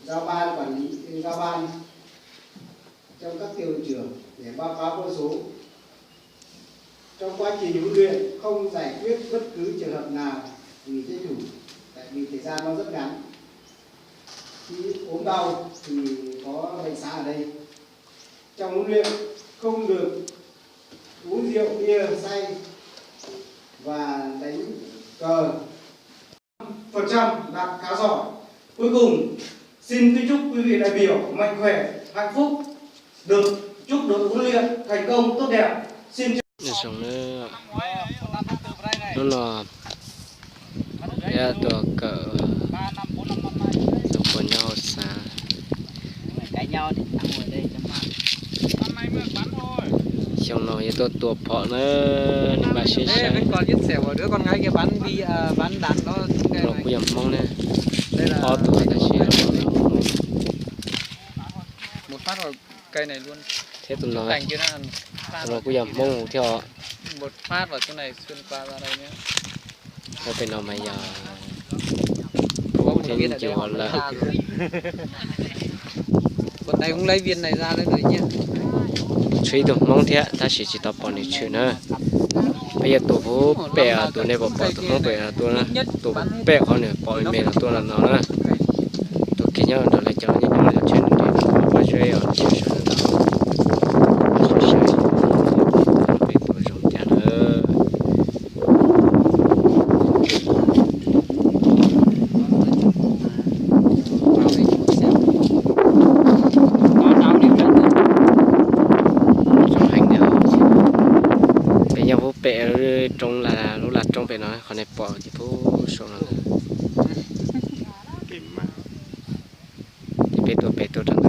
Giao ban quản lý, giao ban trong các tiểu đội trưởng để báo cáo quân số. Trong quá trình huấn luyện không giải quyết bất cứ trường hợp nào nghỉ trách đủ, tại vì thời gian nó rất ngắn. Khi ốm đau thì có bệnh xá ở đây. Trong huấn luyện không được uống rượu bia say và đánh cờ. Phần trăm đạt khá giỏi. Cuối cùng, xin kính chúc quý vị đại biểu mạnh khỏe, hạnh phúc, được chúc được huấn luyện thành công tốt đẹp. Xin chào. Hnub no peb tuaj kawm txog puas nyob hauv xav. Xyoo no yuav tuaj tua phom na, npaj siab saib. No kuj yog Hmoob na, ob tug tab sis Hmoob thiab tus no, tus no kuj yog Hmoob thiab os. Ua pem no mas yog kuv thiab cov lawm. Tshuav ib tug Hmoob thiab tab sis tsis tau pom nws tshwm na. Peb yuav tua puag pem, tus nej pom pom tus Hmoob pem los tuaj na, tua puag pem qhov nws pom me me los tuaj no na. Tua kiag nyob ntawm lawv cov nyob nyob los tshwm nws nres no, pab tsuab os, tshwm sawv ntawd. Peb tua zoo cas na. Zoo heev tiag. Peb nyob puag pem roob, lub laj roob pem no, qhov nej pom ces puag saum no. Ces peb tuaj pem tuaj rau